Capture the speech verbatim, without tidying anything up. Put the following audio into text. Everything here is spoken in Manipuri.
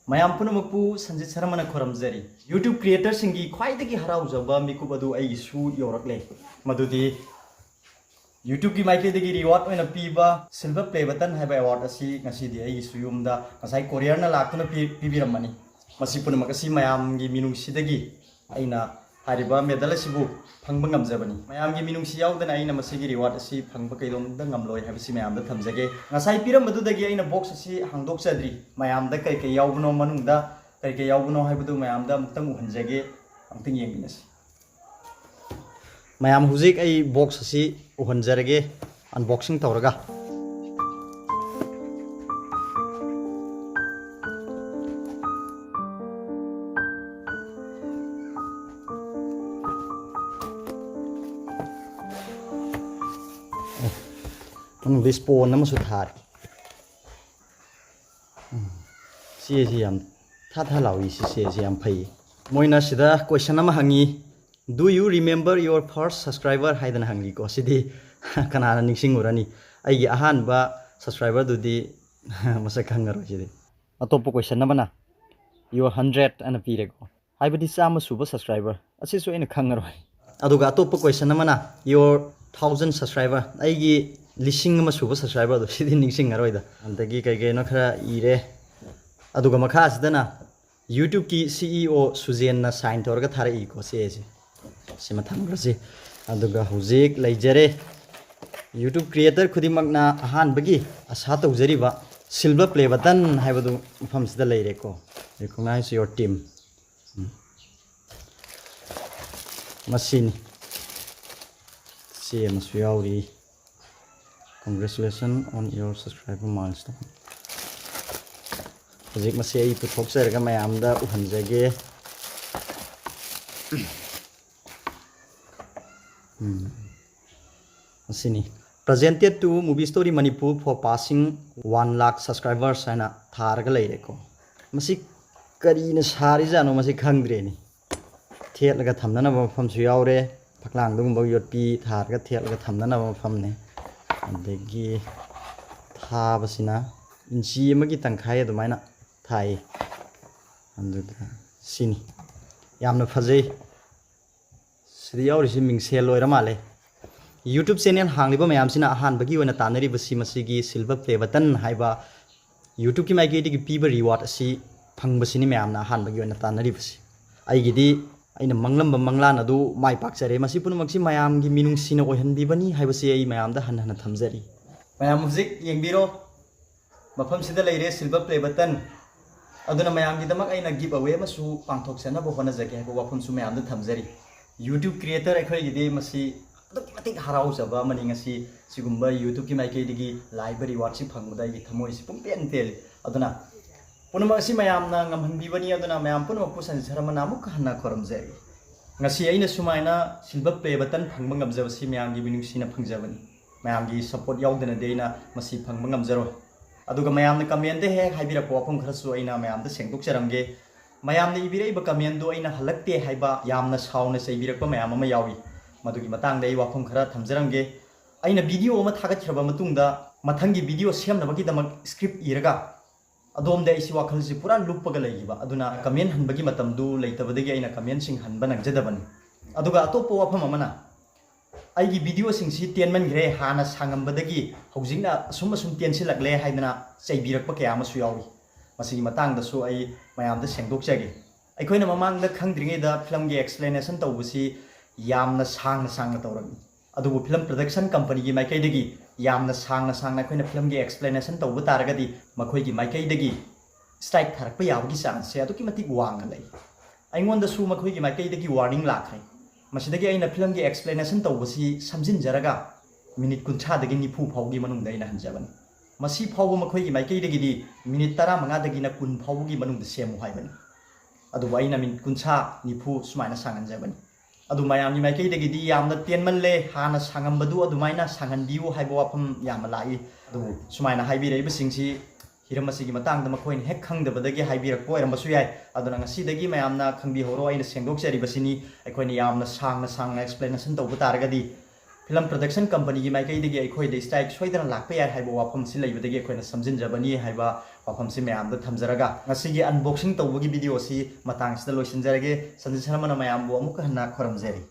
ꯃꯌꯥꯝ ꯄꯨꯝꯅꯃꯛꯄꯨ ꯁꯟꯖꯤꯠ ꯁꯔꯃꯅ ꯈꯨꯔꯨꯝꯖꯔꯤ꯫ YouTube creatorꯁꯤꯡꯒꯤ ꯈ꯭ꯋꯥꯏꯗꯒꯤ ꯍꯔꯥꯎꯖꯕ ꯃꯤꯀꯨꯞ ꯑꯗꯨ ꯑꯩꯒꯤꯁꯨ ꯌꯧꯔꯛꯂꯦ꯫ ꯃꯗꯨꯗꯤ YouTubeꯀꯤ ꯃꯥꯏꯀꯩꯗꯒꯤ reward ꯑꯣꯏꯅ ꯄꯤꯕ silver play button ꯍꯥꯏꯕ award ꯑꯁꯤ ꯉꯁꯤꯗꯤ ꯑꯩꯒꯤꯁꯨ ꯌꯨꯝꯗ ꯉꯁꯥꯏ courierꯅ ꯂꯥꯛꯇꯨꯅ ꯄꯤ-, ꯄꯤꯕꯤꯔꯝꯕꯅꯤ꯫ ꯃꯁꯤ ꯄꯨꯝꯅꯃꯛ ꯑꯁꯤ ꯃꯌꯥꯝꯒꯤ ꯃꯤꯅꯨꯡꯁꯤꯗꯒꯤ ꯑꯩꯅ ꯍꯥꯏꯔꯤꯕ medal ꯑꯁꯤꯕꯨ ꯐꯪꯕ ꯉꯝꯖꯕꯅꯤ꯫ ꯃꯌꯥꯝꯒꯤ ꯃꯤꯅꯨꯡꯁꯤ ꯌꯥꯎꯗꯅ ꯑꯩꯅ ꯃꯁꯤꯒꯤ reward ꯑꯁꯤ ꯐꯪꯕ ꯀꯩꯗꯧꯅꯨꯡꯗ ꯉꯝꯂꯣꯏ ꯍꯥꯏꯕꯁꯤ ꯃꯌꯥꯝꯗ ꯊꯝꯖꯒꯦ꯫ ꯉꯁꯥꯏ ꯄꯤꯔꯝꯕꯗꯨꯗꯒꯤ ꯑꯩꯅ box ꯑꯁꯤ ꯍꯥꯡꯗꯣꯛꯆꯗ꯭ꯔꯤ꯫ ꯃꯌꯥꯝꯗ ꯀꯔꯤ ꯀꯔꯤ ꯌꯥꯎꯕꯅꯣ, ꯃꯅꯨꯡꯗ ꯀꯔꯤ ꯀꯔꯤ ꯌꯥꯎꯕꯅꯣ ꯍꯥꯏꯕꯗꯨ ꯃꯌꯥꯝꯗ ꯑꯃꯨꯛꯇꯪ ꯎꯍꯟꯖꯒꯦ, ꯑꯃꯨꯛꯇꯪ ꯌꯦꯡꯃꯤꯟꯅꯁꯤ꯫ ꯃꯌꯥꯝ, ꯍꯧꯖꯤꯛ ꯑꯩ box ꯑꯁꯤ ꯎꯍꯟꯖꯔꯒꯦ, unboxing ꯇꯧꯔꯒ꯫ ꯑꯦ, ꯃꯅꯨꯡꯗ spoon ꯑꯃꯁꯨ ꯊꯥꯔꯤ꯫ ꯎꯝ, ꯆꯦꯁꯤ ꯌꯥꯝ ꯊꯥ ꯊꯥ ꯂꯥꯎꯏ, ꯁꯤ ꯆꯦꯁꯤ ꯌꯥꯝ ꯐꯩ꯫ ꯃꯣꯏꯅ ꯁꯤꯗ question ꯑꯃ ꯍꯪꯉꯤ, "Do you remember your first subscriber?" ꯍꯥꯏꯗꯅ ꯍꯪꯉꯤꯀꯣ꯫ ꯁꯤꯗꯤ ꯀꯅꯥꯅ ꯅꯤꯡꯁꯤꯡꯉꯨꯔꯅꯤ? ꯑꯩꯒꯤ ꯑꯍꯥꯟꯕ subscriberꯗꯨꯗꯤ ꯃꯁꯛ ꯈꯪꯉꯔꯣꯏ ꯁꯤꯗꯤ꯫ ꯑꯇꯣꯞꯄ question ꯑꯃꯅ, "Your hundred" ꯑꯅ ꯄꯤꯔꯦꯀꯣ, ꯍꯥꯏꯕꯗꯤ ꯆꯥꯝꯃ ꯁꯨꯕ subscriber꯫ ꯑꯁꯤꯁꯨ ꯑꯩꯅ ꯈꯪꯉꯔꯣꯏ꯫ ꯑꯗꯨꯒ ꯑꯇꯣꯞꯄ question ꯑꯃꯅ, "Your thousand subscriber", ꯑꯩꯒꯤ ꯂꯤꯁꯤꯡ ꯑꯃ ꯁꯨꯕ subscriberꯗꯣ, ꯁꯤꯗꯤ ꯅꯤꯡꯁꯤꯡꯉꯔꯣꯏꯗ꯫ ꯑꯗꯒꯤ ꯀꯩ ꯀꯩꯅꯣ ꯈꯔ ꯏꯔꯦ꯫ ꯑꯗꯨꯒ ꯃꯈꯥꯁꯤꯗꯅ YouTubeꯀꯤ CEO ꯁꯨꯖꯦꯟꯅ sign ꯇꯧꯔꯒ ꯊꯥꯔꯛꯏꯀꯣ, ꯆꯦꯁꯦ꯫ ꯁꯤꯃ ꯊꯝꯈ꯭ꯔꯁꯤ꯫ ꯑꯗꯨꯒ ꯍꯧꯖꯤꯛ ꯂꯩꯖꯔꯦ, YouTube creator ꯈꯨꯗꯤꯡꯃꯛꯅ ꯑꯍꯥꯟꯕꯒꯤ ꯑꯁꯥ ꯇꯧꯖꯔꯤꯕ silver play button ꯍꯥꯏꯕꯗꯨ ꯃꯐꯝꯁꯤꯗ ꯂꯩꯔꯦꯀꯣ꯫ "Recognize your team"꯫ ꯎꯝ꯫ ꯃꯁꯤꯅꯤ꯫ ꯆꯦ ꯑꯃꯁꯨ ꯌꯥꯎꯔꯤ꯫ "Congratulations on your subscriber milestone"꯫ ꯍꯧꯖꯤꯛ ꯃꯁꯤ ꯑꯩ ꯄꯨꯊꯣꯛꯆꯔꯒ ꯃꯌꯥꯝꯗ ꯎꯍꯟꯖꯒꯦ꯫ ꯎꯝ꯫ ꯑꯁꯤꯅꯤ꯫ "Presented to Movie Story Manipur for passing one lakh subscribers" ꯍꯥꯏꯅ ꯊꯥꯔꯒ ꯂꯩꯔꯦꯀꯣ꯫ ꯃꯁꯤ ꯀꯔꯤꯅ ꯁꯥꯔꯤꯖꯥꯠꯅꯣ, ꯃꯁꯤ ꯈꯪꯗ꯭ꯔꯦꯅꯦ꯫ ꯊꯦꯠꯂꯒ ꯊꯝꯅꯅꯕ ꯃꯐꯝꯁꯨ ꯌꯥꯎꯔꯦ꯫ ꯐꯛꯂꯥꯡꯗꯒꯨꯝꯕ ꯌꯣꯠꯄꯤ ꯊꯥꯔꯒ ꯊꯦꯠꯂꯒ ꯊꯝꯅꯅꯕ ꯃꯐꯝꯅꯦ꯫ ꯑꯗꯒꯤ ꯊꯥꯕꯁꯤꯅ ꯏꯟꯆꯤ ꯑꯃꯒꯤ ꯇꯪꯈꯥꯏ ꯑꯗꯨꯃꯥꯏꯅ ꯊꯥꯏ꯫ ꯑꯗꯨꯒ ꯁꯤꯅꯤ꯫ ꯌꯥꯝꯅ ꯐꯖꯩ꯫ ꯁꯤꯗ ꯌꯥꯎꯔꯤꯁꯤ ꯃꯤꯡꯁꯦꯜ ꯑꯣꯏꯔ ꯃꯥꯜꯂꯦ꯫ YouTube channel ꯍꯥꯡꯂꯤꯕ ꯃꯌꯥꯝꯁꯤꯅ ꯑꯍꯥꯟꯕꯒꯤ ꯑꯣꯏꯅ ꯇꯥꯟꯅꯔꯤꯕꯁꯤ ꯃꯁꯤꯒꯤ silver play button ꯍꯥꯏꯕ YouTubeꯀꯤ ꯃꯥꯏꯀꯩꯗꯒꯤ ꯄꯤꯕ reward ꯑꯁꯤ ꯐꯪꯕꯁꯤꯅꯤ ꯃꯌꯥꯝꯅ ꯑꯍꯥꯟꯕꯒꯤ ꯑꯣꯏꯅ ꯇꯥꯟꯅꯔꯤꯕꯁꯤ꯫ ꯑꯩꯒꯤꯗꯤ ꯑꯩꯅ ꯃꯪꯂꯝꯕ ꯃꯪꯂꯥꯟ ꯑꯗꯨ ꯃꯥꯏ ꯄꯥꯛꯆꯔꯦ꯫ ꯃꯁꯤ ꯄꯨꯝꯅꯃꯛꯁꯤ ꯃꯌꯥꯝꯒꯤ ꯃꯤꯅꯨꯡꯁꯤꯅ ꯑꯣꯏꯍꯟꯕꯤꯕꯅꯤ ꯍꯥꯏꯕꯁꯤ ꯑꯩ ꯃꯌꯥꯝꯗ ꯍꯟꯅ ꯍꯟꯅ ꯊꯝꯖꯔꯤ꯫ ꯃꯌꯥꯝ ꯍꯧꯖꯤꯛ ꯌꯦꯡꯕꯤꯔꯣ꯫ ꯃꯐꯝꯁꯤꯗ ꯂꯩꯔꯦ silver play button꯫ ꯑꯗꯨꯅ ꯃꯌꯥꯝꯒꯤꯗꯃꯛ ꯑꯩꯅ give away ꯑꯃꯁꯨ ꯄꯥꯡꯊꯣꯛꯆꯅꯕ ꯍꯣꯠꯅꯖꯒꯦ ꯍꯥꯏꯕ ꯋꯥꯐꯝꯁꯨ ꯃꯌꯥꯝꯗ ꯊꯝꯖꯔꯤ꯫ YouTube creator ꯑꯩꯈꯣꯏꯒꯤꯗꯤ ꯃꯁꯤ ꯑꯗꯨꯛꯀꯤ ꯃꯇꯤꯛ ꯍꯔꯥꯎꯖꯕ ꯑꯃꯅꯤ꯫ ꯉꯁꯤ ꯁꯤꯒꯨꯝꯕ YouTubeꯀꯤ ꯃꯥꯏꯀꯩꯗꯒꯤ ꯂꯥꯛꯏꯕ rewardꯁꯤ ꯐꯪꯕꯗ ꯑꯩꯒꯤ ꯊꯃꯣꯏꯁꯤ ꯄꯨꯡꯄꯦꯟ ꯄꯦꯜꯂꯤ꯫ ꯑꯗꯨꯅ ꯄꯨꯝꯅꯃꯛ ꯑꯁꯤ ꯃꯌꯥꯝꯅ ꯉꯝꯍꯟꯕꯤꯕꯅꯤ꯫ ꯑꯗꯨꯅ ꯃꯌꯥꯝ ꯄꯨꯝꯅꯃꯛꯄꯨ ꯁꯟꯖꯤꯠ ꯁꯔꯃꯅ ꯑꯃꯨꯛꯀ ꯍꯟꯅ ꯈꯨꯔꯨꯝꯖꯔꯤ꯫ ꯉꯁꯤ ꯑꯩꯅ ꯁꯨꯃꯥꯏꯅ silver play button ꯐꯪꯕ ꯉꯝꯖꯕꯁꯤ ꯃꯌꯥꯝꯒꯤ ꯃꯤꯅꯨꯡꯁꯤꯅ ꯐꯪꯖꯕꯅꯤ꯫ ꯃꯌꯥꯝꯒꯤ support ꯌꯥꯎꯗꯅꯗꯤ ꯑꯩꯅ ꯃꯁꯤ ꯐꯪꯕ ꯉꯝꯖꯔꯣꯏ꯫ ꯑꯗꯨꯒ ꯃꯌꯥꯝꯅ commentꯗ ꯍꯦꯛ ꯍꯥꯏꯕꯤꯔꯛꯄ ꯋꯥꯐꯝ ꯈꯔꯁꯨ ꯑꯩꯅ ꯃꯌꯥꯝꯗ ꯁꯦꯡꯗꯣꯛꯆꯔꯝꯒꯦ꯫ ꯃꯌꯥꯝꯅ ꯏꯕꯤꯔꯛꯏꯕ commentꯗꯨ ꯑꯩꯅ ꯍꯜꯂꯛꯇꯦ ꯍꯥꯏꯕ ꯌꯥꯝꯅ ꯁꯥꯎꯅ ꯆꯩꯕꯤꯔꯛꯄ ꯃꯌꯥꯝ ꯑꯃ ꯌꯥꯎꯏ꯫ ꯃꯗꯨꯒꯤ ꯃꯇꯥꯡꯗ ꯑꯩ ꯋꯥꯐꯝ ꯈꯔ ꯊꯝꯖꯔꯝꯒꯦ꯫ ꯑꯩꯅ video ꯑꯃ ꯊꯥꯒꯠꯈ꯭ꯔꯕ ꯃꯇꯨꯡꯗ ꯃꯊꯪꯒꯤ video ꯁꯦꯝꯅꯕꯒꯤꯗꯃꯛ script ꯏꯔꯒ ꯑꯗꯣꯝꯗ ꯑꯩꯁꯤ ꯋꯥꯈꯜꯁꯤ ꯄꯨꯔꯥ ꯂꯨꯞꯄꯒ ꯂꯩꯈꯤꯕ꯫ ꯑꯗꯨꯅ comment ꯍꯟꯕꯒꯤ ꯃꯇꯝꯗꯨ ꯂꯩꯇꯕꯗꯒꯤ ꯑꯩꯅ commentꯁꯤꯡ ꯍꯟꯕ ꯅꯪꯖꯗꯕꯅꯤ꯫ ꯑꯗꯨꯒ ꯑꯇꯣꯞꯄ ꯋꯥꯐꯝ ꯑꯃꯅ, ꯑꯩꯒꯤ videoꯁꯤꯡꯁꯤ ꯇꯦꯟꯃꯟꯈ꯭ꯔꯦ, ꯍꯥꯟꯅ ꯁꯥꯡꯉꯝꯕꯗꯒꯤ ꯍꯧꯖꯤꯛꯅ ꯑꯁꯨꯝ ꯑꯁꯨꯝ ꯇꯦꯟꯁꯤꯜꯂꯛꯂꯦ ꯍꯥꯏꯗꯅ ꯆꯩꯕꯤꯔꯛꯄ ꯀꯌꯥ ꯑꯃꯁꯨ ꯌꯥꯎꯏ꯫ ꯃꯁꯤꯒꯤ ꯃꯇꯥꯡꯗꯁꯨ ꯑꯩ ꯃꯌꯥꯝꯗ ꯁꯦꯡꯗꯣꯛꯆꯒꯦ꯫ ꯑꯩꯈꯣꯏꯅ ꯃꯃꯥꯡꯗ ꯈꯪꯗ꯭ꯔꯤꯉꯩꯗ filmꯒꯤ explanation ꯇꯧꯕꯁꯤ ꯌꯥꯝꯅ ꯁꯥꯡꯅ ꯁꯥꯡꯅ ꯇꯧꯔꯝꯃꯤ꯫ ꯑꯗꯨꯕꯨ film production companyꯒꯤ ꯃꯥꯏꯀꯩꯗꯒꯤ ꯌꯥꯝꯅ ꯁꯥꯡꯅ ꯁꯥꯡꯅ ꯑꯩꯈꯣꯏꯅ filmꯒꯤ explanation ꯇꯧꯕ ꯇꯥꯔꯒꯗꯤ ꯃꯈꯣꯏꯒꯤ ꯃꯥꯏꯀꯩꯗꯒꯤ strike ꯊꯥꯔꯛꯄ ꯌꯥꯕꯒꯤ chanceꯁꯦ ꯑꯗꯨꯛꯀꯤ ꯃꯇꯤꯛ ꯋꯥꯡꯅ ꯂꯩ꯫ ꯑꯩꯉꯣꯟꯗꯁꯨ ꯃꯈꯣꯏꯒꯤ ꯃꯥꯏꯀꯩꯗꯒꯤ warning ꯂꯥꯛꯈ꯭ꯔꯦ꯫ ꯃꯁꯤꯗꯒꯤ ꯑꯩꯅ filmꯒꯤ explanation ꯇꯧꯕꯁꯤ ꯁꯝꯖꯤꯟꯖꯔꯒ minute ꯀꯨꯟꯊ꯭ꯔꯥꯗꯒꯤ ꯅꯤꯐꯨ ꯐꯥꯎꯒꯤ ꯃꯅꯨꯡꯗ ꯑꯩꯅ ꯍꯟꯖꯕꯅꯤ꯫ ꯃꯁꯤ ꯐꯥꯎꯕ ꯃꯈꯣꯏꯒꯤ ꯃꯥꯏꯀꯩꯗꯒꯤꯗꯤ minute ꯇꯔꯥꯃꯉꯥꯗꯒꯤꯅ ꯀꯨꯟ ꯐꯥꯎꯕꯒꯤ ꯃꯅꯨꯡꯗ ꯁꯦꯝꯃꯨ ꯍꯥꯏꯕꯅꯤ꯫ ꯑꯗꯨꯕꯨ ꯑꯩꯅ minute ꯀꯨꯟꯊ꯭ꯔꯥ, ꯅꯤꯐꯨ ꯁꯨꯃꯥꯏꯅ ꯁꯥꯡꯍꯟꯖꯕꯅꯤ꯫ ꯑꯗꯨ ꯃꯌꯥꯝꯒꯤ ꯃꯥꯏꯀꯩꯗꯒꯤꯗꯤ ꯌꯥꯝꯅ ꯇꯦꯟꯃꯜꯂꯦ, ꯍꯥꯟꯅ ꯁꯥꯡꯉꯝꯕꯗꯨ ꯑꯗꯨꯃꯥꯏꯅ ꯁꯥꯡꯍꯟꯕꯤꯌꯨ ꯍꯥꯏꯕ ꯋꯥꯐꯝ ꯌꯥꯝꯅ ꯂꯥꯛꯏ꯫ ꯑꯗꯨꯕꯨ ꯁꯨꯃꯥꯏꯅ ꯍꯥꯏꯕꯤꯔꯛꯏꯕꯁꯤꯡꯁꯤ ꯍꯤꯔꯝ ꯑꯁꯤꯒꯤ ꯃꯇꯥꯡꯗ ꯃꯈꯣꯏꯅ ꯍꯦꯛ ꯈꯪꯗꯕꯗꯒꯤ ꯍꯥꯏꯕꯤꯔꯛꯄ ꯑꯣꯏꯔꯝꯕꯁꯨ ꯌꯥꯏ꯫ ꯑꯗꯨꯅ ꯉꯁꯤꯗꯒꯤ ꯃꯌꯥꯝꯅ ꯈꯪꯕꯤꯍꯧꯔꯣ, ꯑꯩꯅ ꯁꯦꯡꯗꯣꯛꯆꯔꯤꯕꯁꯤꯅꯤ꯫ ꯑꯩꯈꯣꯏꯅ ꯌꯥꯝꯅ ꯁꯥꯡꯅ ꯁꯥꯡꯅ explanation ꯇꯧꯕ ꯇꯥꯔꯒꯗꯤ Film Production Companyꯒꯤ ꯃꯥꯏꯀꯩꯗꯒꯤ ꯑꯩꯈꯣꯏꯗ strike ꯁꯣꯏꯗꯅ ꯂꯥꯛꯄ ꯌꯥꯏ ꯍꯥꯏꯕ ꯋꯥꯐꯝꯁꯤ ꯂꯩꯕꯗꯒꯤ ꯑꯩꯈꯣꯏꯅ ꯁꯝꯖꯤꯟꯖꯕꯅꯤ ꯍꯥꯏꯕ ꯋꯥꯐꯝꯁꯤ ꯃꯌꯥꯝꯗ ꯊꯝꯖꯔꯒ, ꯉꯁꯤꯒꯤ unboxing ꯇꯧꯕꯒꯤ video ꯑꯁꯤ ꯃꯇꯥꯡꯁꯤꯗ ꯂꯣꯏꯁꯤꯟꯖꯔꯒꯦ꯫ ꯁꯟꯖꯤꯠ ꯁꯅꯥꯃꯅ ꯃꯌꯥꯝꯕꯨ ꯑꯃꯨꯛꯀ ꯍꯟꯅ ꯈꯣꯏꯔꯝꯖꯔꯤ꯫